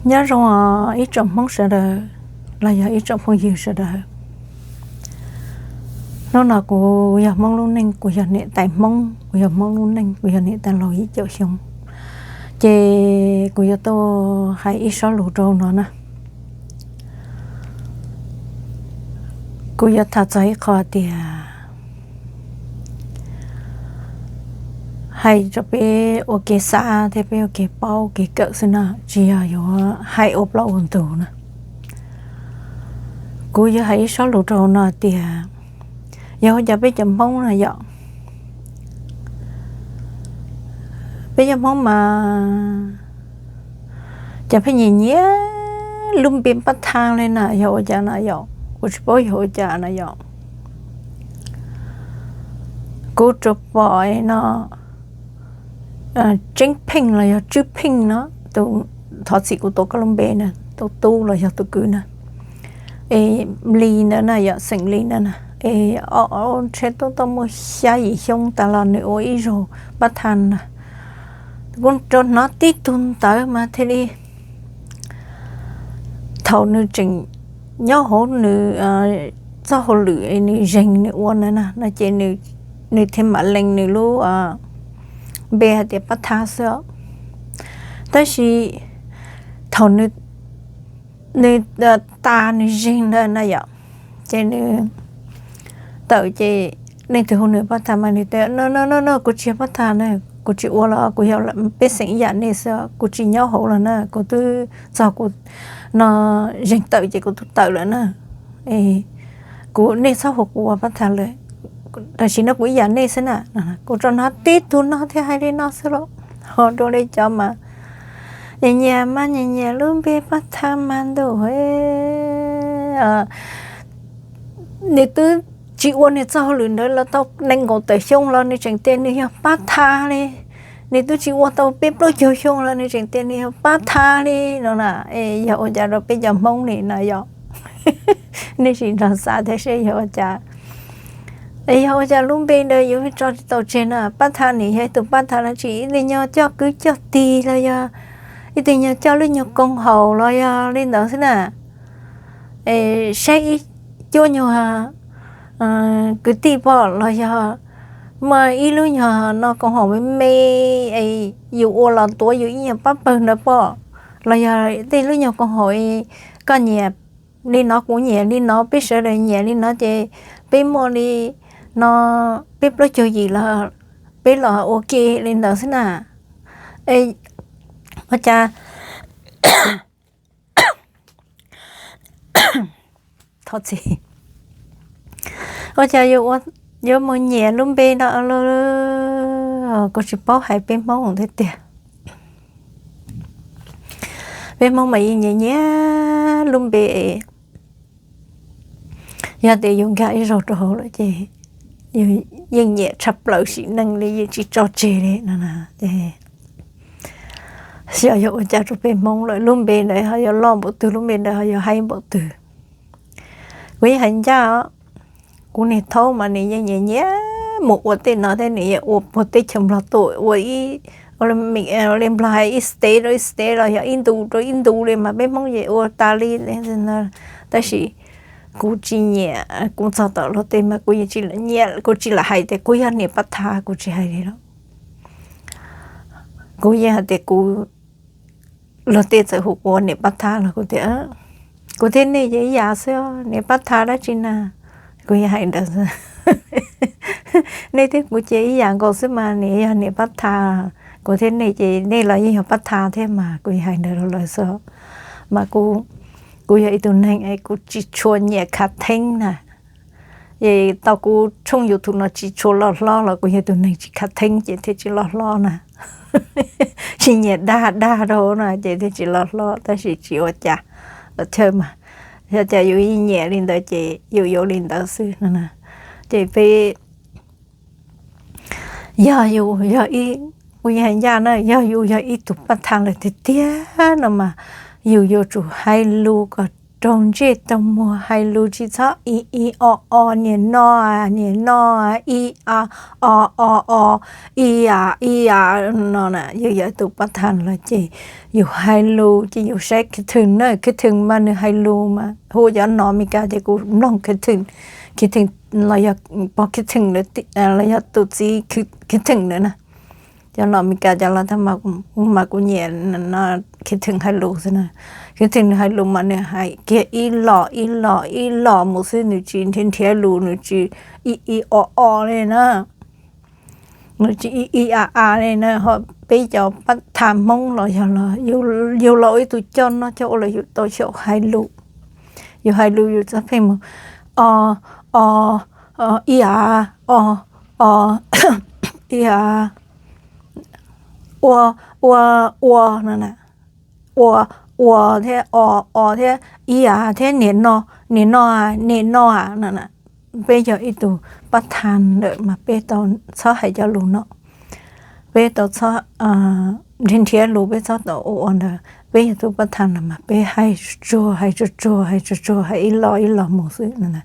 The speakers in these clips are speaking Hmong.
Nyob zoo os ib tsoom Hmoob sawv daws, los yog ib tsoom phooj ywg sawv daws. Hnub no kuv yog Hmoob lub neej, kuv yog niam tais Hmoob, kuv yog Hmoob lub neej, kuv yog niam tais laus ib caum xyoo. Ces kuv yuav tuaj hais ib sob lus rau no na. Kuv yuav tham txog ib qho tias hais rau peb ua kev xav thiab peb ua kev paub kev kawm xwb no, tsis yog yuav hais ua plaub ua ntug na. Kuv yuav hais ib sob lus rau no tias, yog ua cas peb cov Hmoob no yom, peb cov Hmoob mas cas pheej nyiam nyiam lub npe pab thaj li na, yog ua cas na yom, kuv tsis paub yog ua cas na yom. Kuv rov pom no, Tseeb Pheej los yog Tswb Pheej no, tus, thov txim kuv tuav koj lub npe na, tus tub los yog tus kwv na, es Lis ntawd na yom, xeem Lis ntawd na, es ntshe twb tau muaj xya yim xyoo tas los nws ua ib zaug pab thaj na. Kuv rov hnov tib tug ntawv mas thiaj li, thaum nws tseem nyob hauv nws txoj hauj lwm nws zeeg nws ua ntawd na no ces nws thiaj mam lees nws lub npe hais tias pab thaj xwb os. Tab sis thaum nws, nws tas nws zeeg ntawd na yom, ces nws tawm ces leej twg hu nws pab thaj mas nws tias no no no no, kuv tsis yog pab thaj na, kuv tsis ua los, kuv yog pej xeem ib yam nej xwb, kuv tsis nyob hauv los na, kuv twb txog kuv no zeeg tawm ces kuv twb tawm lawm na. Kuv, nej txhob hu kuv ua pab thaj lawm, tam sim no kuv ib yam nej xwb na. Kuv rov hnov tib tug no thiaj hais li no xwb los, ho dua li cov mas nyiam nyiam mas nyiam nyiam lub npe pab thaj mas ntuj, nws twb tsis ua nws txoj hauj lwm ntawd los tau nees nkaum tawm xyoo los nws tseem tias nws yog pab thaj li. Nws twb tsis ua tau peb plaub caug xyoo los nws tseem tias nws yog pab thaj li no na. Es yog ua cas rau peb cov Hmoob li no yom? Nej sim nrog xav thiab seb yog ua cas. Es yog ua cas lub npe ntawd yuav tso tsis tau tseg na? Pab thaj nim yog ib tug pab thaj dab tsi? Ib tug nyuag coj kwv coj tij los yog ib tug nyuag coj lub nyuag koom haum los yog li ntawd xwb na. Es saib ib cuab nyuag kwv tij pom los yog muaj ib lub nyuag no koom haum me me, es yus ua los tuav yus ib nyuag pab pawg ntawd pom, los yog tej lub nyuag koom haum, koj nyiam li no kuv nyiam li no peb sawv daws nyiam li no ces peb muaj li no peb plaub caug yim los peb los ua ke li ntawd xwb na. Es ua cas, thov txim, ua cas yuav mus nyiam lub npe no? Kuv tsis paub hais peb Hmoob tiag tiag. Peb Hmoob mas yeej nyiam nyiam lub npe. Yog tias yus nkag ib zaug rau hauv lawm ces yus yeej nyiam tshaj plaws sim neej li, yeej tsis tso tseg li no. Xyov yog ua cas rau peb Hmoob lawm, lub npe ntawd ho yuav loj npaum twg, lub npe ntawd ho yuav haib npaum twg. Kuv yeej hais ncaj os, kuv niag thaub mas nws yeej nyiam nyiam mus ua tej no thiab nws yeej ua puag teb chaws Nplog tuaj, ua ib, li Nplog hais ib state rau ib state los yog ib ntu rau ib ntu li mas peb Hmoob yeej ua tas li. Tab sis kuv tsis nyiam, kuv txog tom luag tej mas kuv yeej tsis nyiam, kuv tsis lam hais tias kuv yog niam pab thaj, kuv tsis hais li lawm. Kuv yeej hais tias kuv, luag tej txawm hu kuv ua niam pab thaj los kuv tias, kuv thiab nej ces ib yam xwb, niam pab thaj dab tsi na. Kuv yeej hais ntawd xwb. Nej thiab kuv ces ib yam nkaus xwb mas, nws yog niam pab thaj, kuv thiab nej ces nej los yeej yog pab thaj thiab mas, kuv yeej hais ntawd rau lawv xwb. Mas kuv, kuv yog ib tug neeg kuv tsis tshua nyiam khav theeb na. Es tau kuv tshooj YouTube no tsis tshua loj hlob los kuv yog tus neeg tsis khav theeb ces thiaj tsis loj hlob na. Tsis nyiam dag dag rau na ces thiaj tsis loj hlob, tab sis tsis ua cas, chaw mas, yog cas yus yeej nyiam li ntawd ces yus yuav li ntawd xwb no. Ces peb, yog yus yog ib, kuv yeej hais ncaj na, yog yus yog ib tug pab thaj lawm tiag tiag no mas, yus yuav tsum hais lus kom raug ntsej raug muag, hais lus tsis txhob i i o o, niam no, niam no, i a, o o o, i a, i a no na. Yus yog tus pab thas los ces yus hais lus ces yus saib khwv thwm na, khwv thwm mas nws hais lus mas hu cov nom Meskas ces kuv mloog khwv thwm, khwv thwm los yog pog khwv thwm los yog tus txiv khwv thwm ntawd na. Cov nom Meskas cov los tag mas kuv nyiam khwv thwm hais lus xwb na. Khwv thwm nws hais lus mas nws hais kiag ib los ib los ib los mus xwb, nws tsis nrhiav nrhiav lus, nws tsis i i o o li na, nws tsis i i a a li na. Ho peb cov pab thas Hmoob los yog los yus los ua ib tug coj noj coj ua los yus tau xyaum hais lus. Yus hais lus yus txoj pheej mus o o, i a, o o, i a, ua ua, ua no na, ua ua thiab o o thiab i a thiab niam no, niam no a, niam no a no na. Peb yog ib tug pab thas lawm mas peb tau txhob hais cov lus no. Peb tau txhob nrhiav nrhiav lus, peb txhob tau ua ua ntawd. Peb yog tus pab thas no mas peb hais tsuag tsuag, hais tsuag tsuag, hais tsuag tsuag, hais ib los ib los mus xwb no na.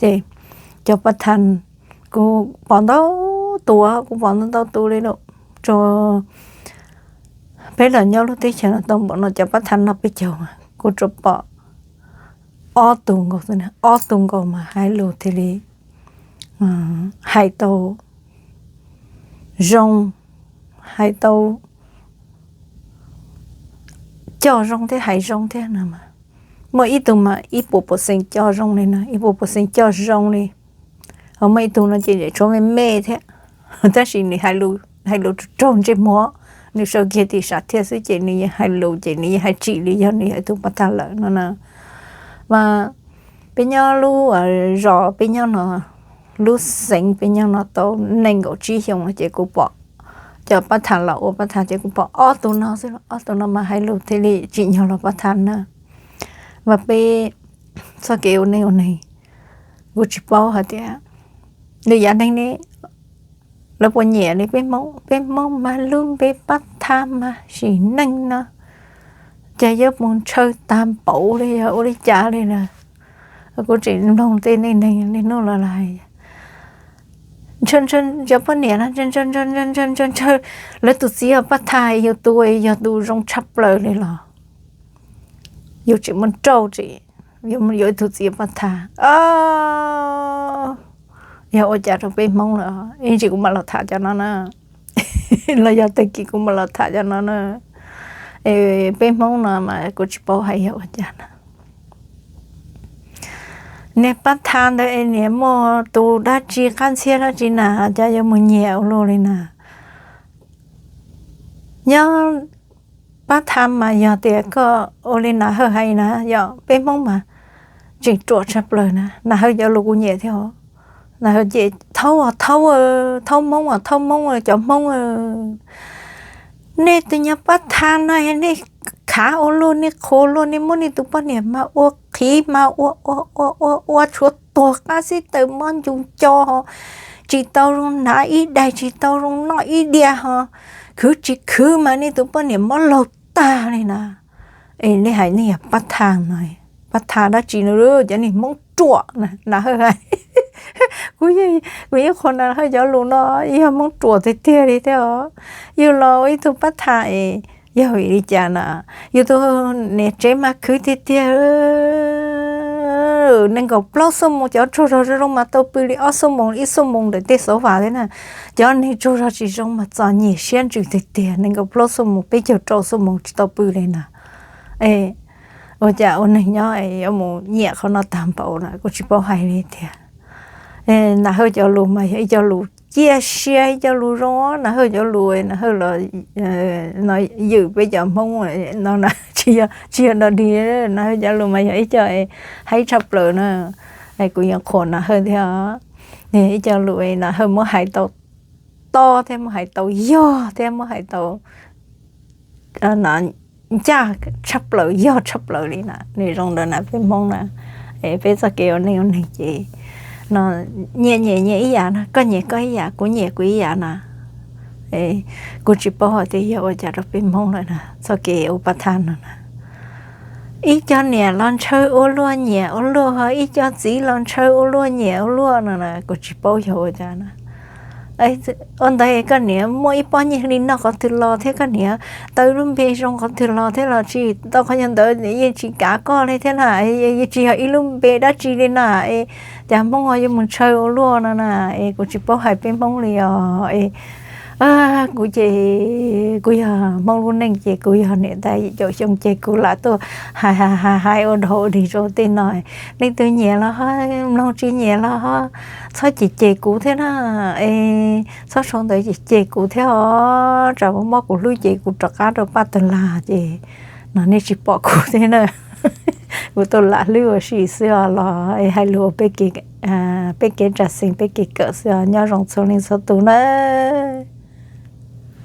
Ces cov pab thas, kuv pom ntau tus, kuv pom ntau ntau tus li lawm, tsuas peb los nyob lub teb chaws no tau npaum no cov pab thas no peb caug, kuv tsuas pom ob tug nkaus xwb, ob tug nkaus mas hais lus thiaj li hais tau zoo, hais tau coj zoo thiab hais zoo thiab no. Muaj ib tug mas ib puas percent coj zoo li no, ib puas percent coj zoo li. Ho muaj ib tug no ces tshuav me me thiab, tab sis nws hais lus raug ntsej muag, nws sau kiag tim sam thiaj xwb ces nws yeej hais lus ces nws yeej hais tsim li yog nws yog ib tug pab thas lawm no na. Mas peb nyob lub zos peb nyob no, lub xeev peb nyob no tau nees nkaum tsib xyoo no ces kuv pom cov pab thas los ua pab thas ces kuv pom ob tug no xwb, ob tug no mas hais lus thiaj li tsim nyog los pab thas na. Mas peb txoj kev ua neej ua neeg, kuv tsis paub hais tias lwm yav neeg ne lawv puas nyiam li peb Hmoob. Peb Hmoob mas lub npe pab thas mas sim neej no cas yuav mus ntshaw tag npaum li yog ua li cas li na. Kuv tseem mloog tej neej neeg niaj hnub los lawv hais ntshaw ntshaw cov poj niam no ntshaw ntshaw ntshaw ntshaw ntshaw ntshaw, lawv tus txiv yog pab thas, yus tus yog tus zoo tshaj plaws li los yus tseem muaj rauj tseem yuav ib tug txiv pab thas. Yog ua cas rau peb Hmoob lawm, ib ntsis kuv mam los tham cov no na, los yog tag kis kuv mam los tham cov no na. Peb Hmoob no mas kuv tsis paub hais yog ua cas na. Niag pab thas ntawd es niag muaj tus dab tsi qab ntxhiab dab tsi na cas yuav mus nyiam ua luaj li na. Nyob pab thas mas yog tias koj ua li Nas Hawj hais na, yog peb Hmoob mas tseem ruam tshaj plaws na. Nas Hawj cov lus kuv nyiam thiab os. Nas Hawj ces thaub os thaub, thaub Hmoob os thaub Hmoob, cov Hmoob, nej tus nyuag pab thas no nej khav ua luaj, nej qhuas luaj, nej muab nej tus poj niam mas ua qhiv mas ua ua ua ua ua tshuav tuag qab xib taws mob ncu nco, tsis tau zoo hnav ib daig, tsis tau zoo noj ib diav ho, khwv tsis khwv mas nej tus poj niam mob laug tag li na. Es nej hais nej yog pab thas no, pab thas dab tsi no, cov niag Hmoob ruam na, Nas Hawj hais. Kuv, kuv yeej qhuas Nas Hawj cov lus no, yog Hmoob ruam tiag tiag li thiab os. Yus los ua ib tug pab thas es yog vim li cas na, yus tus niam tsev mas khwv tiag tiag, nees nkaum plaub xuab moos, cov tsaug zog zoo zoo mas tau pw li ob xuab moos ib xuab moos ntawm tej xov vas thiab na. Cov neeg tsaug zog tsis zoo mas txom nyem siab ntsws tiag tiag, nees nkaum plaub xuab moos peb caug rau xuab moos tsis tau pw li na. Es ua cas ua neeg nyob es yuav mus nyiam qhov no tag npaum na, kuv tsis paub hais li tiag. Nas Hawj cov lus mas yog ib co lus ciaj sia, ib co lus zoo, Nas Hawj cov lus, Nas Hawj los ywm peb cov Hmoob no na, tsis yog, tsis yog dog dig. Nas Hawj cov lus mas yog ib co hais tshaj plaws na. Kuv yeej qhuas Nas Hawj thiab. Ib co lus Nas Hawj muab hais tau tob thiab muab hais tau yog thiab muab hais tau ncaj tshaj plaws, yog tshaj plaws li na, nws zoo ntawd na peb Hmoob na. Peb txoj kev ua neej ua neeg ces no nyias nyias nyias ib yam na, koj nyias koj ib yam, kuv nyias kuv ib yam na. Kuv tsis paub hais tias yog ua cas rau peb Hmoob lawm na, txoj kev ua pab thas no na. Ib co niam los ntshaw ua luaj nyiam ua luaj, ib co txiv los ntshaw ua luaj nyiam ua luaj no na, kuv tsis paub yog ua cas na. Ua ntawd koj niam muaj ib pob nyiaj li no qhov twg los thiab, koj niam tau ib lub npe zoo qhov twg los thiab los tsis tau, qhov ntawd yeej tsis kav koj li thiab na, yeej tsis yog ib lub npe dab tsi li na, es cas Hmoob ho yuav mus ntshaw ua luaj no na, es kuv tsis paub hais peb Hmoob li os. Es kuv ces kuv yog Hmoob lub neej ces kuv yog niam tais yim caum xyoo ces kuv lam tuaj hais hais hais hais ua dog ua dig rau tej no. Leej twg nyiam los ho mloog, tsis nyiam los ho txhob cem cem kuv thiab na, es txhob sau ntawv cem cem kuv thiab os, tsam muab kuv hlwb ces kuv rov qab rau paj tag lag ces no nej tsis pom kuv thiab na. Kuv tuaj lam hlwb ua si xwb os los es hais lus ua peb kev, peb kev tsa xeeb peb kev kawm xwb os, nyob zoo txhua leej txhua tus na.